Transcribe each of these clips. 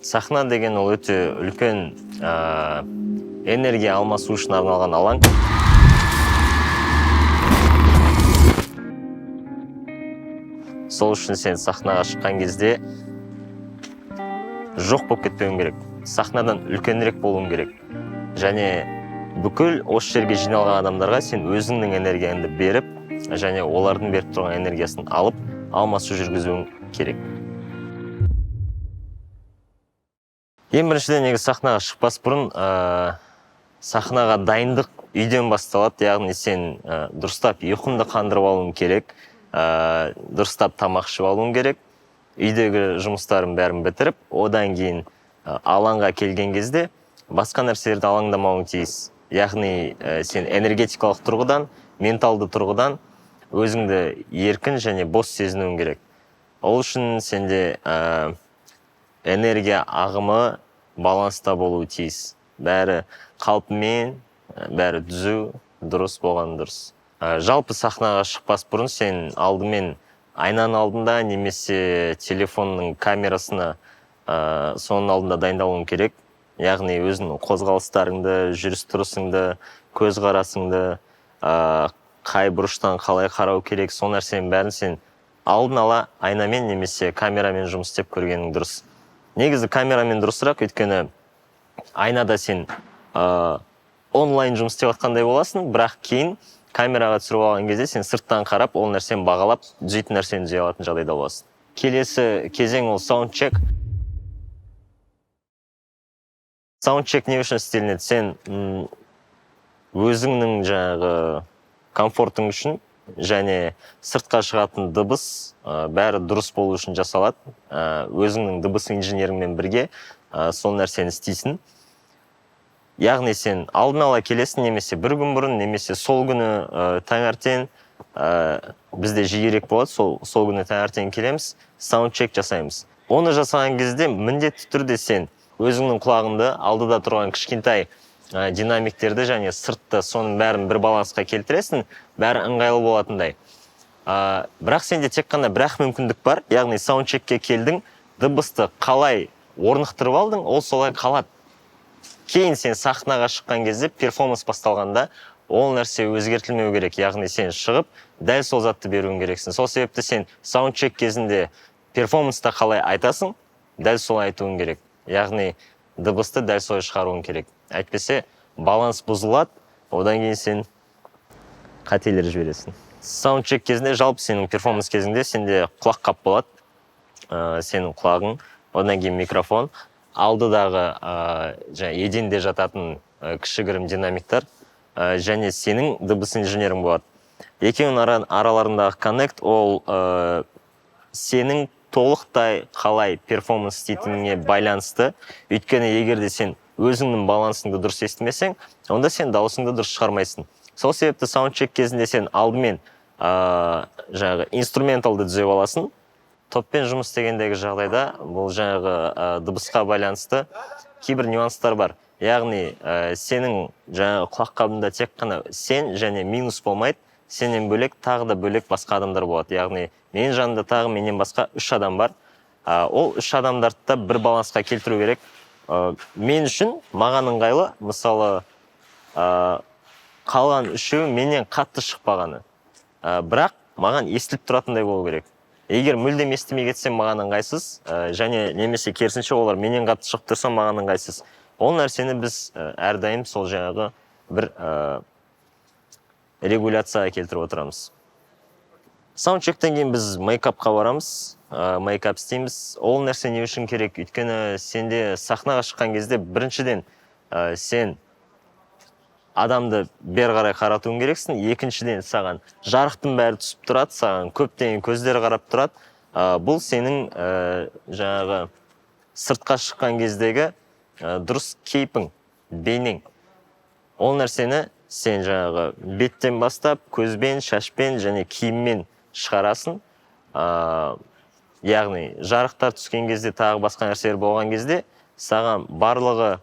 Сахна деген ол өте үлкен энергия алмасу үшін арналған алаң. Сол үшін сен сахнаға шыққан кезде жоқ болып кетпеуің керек, сахнадан үлкенірек болуың керек және бүкіл осы жерге жиналған адамдарға сен өзіңнің энергияңды беріп және олардың беріп тұрған энергиясын алып, алмасу жүргізуің керек. Ең біріншіден, негізі, сахнаға шықпас бұрын сахнаға дайындық үйден басталады. Яғни сен дұрыстап ұйқыңды қандырып алуың керек, дұрыстап тамақ ішіп алуың керек, үйдегі жұмыстарын бәрін бітіріп, одан кейін алаңға келген кезде басқа нәрселерді алаңдамауың тиіс. Яғни сен энергетикалық тұрғыдан, менталды тұрғыдан өзіңді еркін және бос сезінуің керек. Ол үшін сенде энергия ағымы баланста болуы тиіс, бәрі қалпымен, бәрі түзу, дұрыс болған дұрыс. Жалпы сахнаға шықпас бұрын сен алдымен айнаның алдында немесе телефонның камерасына, соның алдында дайындалуың керек. Яғни өзіңнің қозғалыстарыңды, жүріс тұрысыңды, көзқарасыңды, қай бұрыштан қалай қарау керек, сол нәрсенің бәрін сен алдын ала айнамен немесе камерамен жұмыс істеп көргенің дұрыс. Негізі камерамен дұрысырақ, өйткені айнада сен онлайн жұмыс істеп жатқандай боласың, бірақ кейін камераға түсіріп алған кезде сен сырттан қарап, ол нәрсені бағалап, түзейтін нәрсені түзей алатын жағдайда боласың. Келесі кезең ол саундчек. Саундчек не үшін істелінеді? Сен өзіңнің жаңағы комфортың үшін және сыртқа шығатын дыбыс бәрі дұрыс болу үшін жасалады. Өзіңнің дыбыс инженеріңмен бірге сол нәрсені істейсің. Яғни сен алдын ала келесің, немесе бір күн бұрын, немесе сол күні таңертең, бізде жиірек болады, сол күні таңертең келеміз, саундчек жасаймыз. Оны жасаған кезде міндетті түрде сен өзіңнің құлағыңды, алдыда тұрған кішкентай динамиктерді және сыртты, соның бәрін бір балансқа келтіресің, бәрі ыңғайлы болатындай. Бірақ сенде тек қана бір ақ мүмкіндік бар, яғни саундчекке келдің, дыбысты қалай орнықтырып алдың, ол солай қалады. Кейін сен сахнаға шыққан кезде, перформанс басталғанда, ол нәрсе өзгертілмеу керек. Яғни сен шығып, дәл сол затты беруің керексің. Сол себепті сен саундчек кезінде перформанста қалай айтасың, дәл солай айтуың керек, яғни дыбысты дәл солай шығаруың керек. Әйтпесе баланс бұзылады, одан кейін сен қателер жібересің. Саундчек кезінде, жалпы сенің перформанс кезінде сенде құлаққап болады, сенің құлағың, одан кейін микрофон, алдыдағы жаңа еденде жататын кішігірім динамиктар және сенің дыбыс инженерің болады. Екеуінің араларындағы коннект ол сенің толықтай қалай перформанс істейтініңе байланысты. Өйткені егер де сен өзіңнің балансыңды дұрыс естімесең, онда сен дауысыңды дұрыс шығармайсың. Сол себепті саундчек кезінде сен алдымен жаңағы инструменталды түзеп аласың. Топпен жұмыс істегендегі жағдайда бұл жаңағы дыбысқа байланысты кейбір нюанстар бар. Яғни сенің жаңағы құлаққабында тек қана сен және минус болмайды, сенен бөлек тағы да бөлек басқа адамдар болады. Яғни менің жанымда тағы менен басқа үш адам бар. Ол үш адамдарды да бір балансқа келтіру керек. Мен үшін, маған ыңғайлы, мысалы, қалған үшеуі менен қатты шықпағаны, бірақ маған естіліп тұратындай болу керек. Егер мүлдем естімей кетсем, маған ыңғайсыз, және немесе керісінше, олар менен қатты шығып тұрса, маған ыңғайсыз. Ол нәрсені біз әрдайым сол жаңағы бір регуляцияға келтіріп отырамыз. Саундчектен кейін біз мейкапқа барамыз, мейкап істейміз. Ол нәрсе не үшін керек? Өйткені сенде сахнаға шыққан кезде біріншіден, сен адамды бері қарай қаратуың керексің, екіншіден, саған жарықтың бәрі түсіп тұрады, саған көптеген көздер қарап тұрады. Бұл сенің жаңағы сыртқа шыққан кездегі дұрыс кейпің, бейнең. Ол нәрсені сен жаңағы беттен бастап, көзбен, шашпен және киіммен шығарасың. Яғни жарықтар түскен кезде, тағы басқа нәрселер болған кезде саған барлығы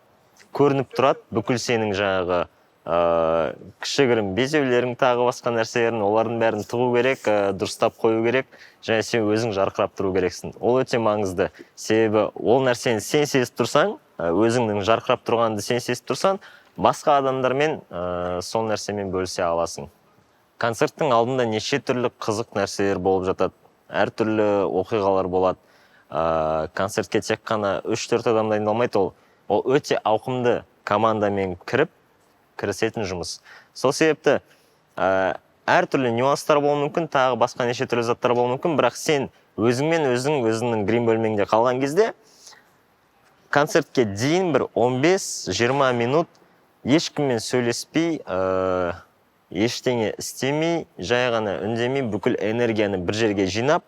көрініп тұрады, бүкіл сенің жаңағы Кішігірім безеулерің, тағы басқа нәрселерін, олардың бәрін тығу керек, дұрыстап қою керек және сен өзің жарқырап тұру керексің. Ол өте маңызды, себебі ол нәрсені сен сезіп тұрсаң, өзіңнің жарқырап тұрғаныңды сен сезіп тұрсаң, басқа адамдармен сол нәрсемен бөлісе аласың. Концерттің алдында неше түрлі қызық нәрселер болып жатады, әртүрлі оқиғалар болады. Концертке тек қана 3-4 адам дайындалмайды, ол өте ауқымды командамен кірісетін жұмыс. Сол себепті әртүрлі нюанстар болуы мүмкін, тағы басқа неше түрлі заттар болуы мүмкін, бірақ сен өзіңмен өзің өзіңнің грим бөлмеңде қалған кезде концертке дейін бір 15-20 минут ешкіммен сөйлеспей, ештеңе істемей, жай ғана үндемей, бүкіл энергияны бір жерге жинап,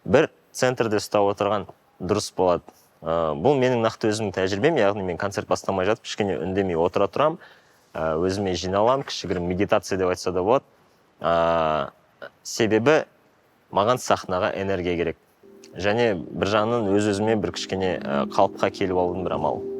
бір центрде ұстап отырған дұрыс болады. Бұл менің нақты өзімнің тәжірибем, яғни мен концерт бастамай жатып кішкене үндемей отыра тұрамын, өзіме жиналамын, кішігірім медитация деп айтса да болады. Себебі маған сахнаға энергия керек және бір жағынан өз өзіме бір кішкене қалыпқа келіп алудың бір амалы.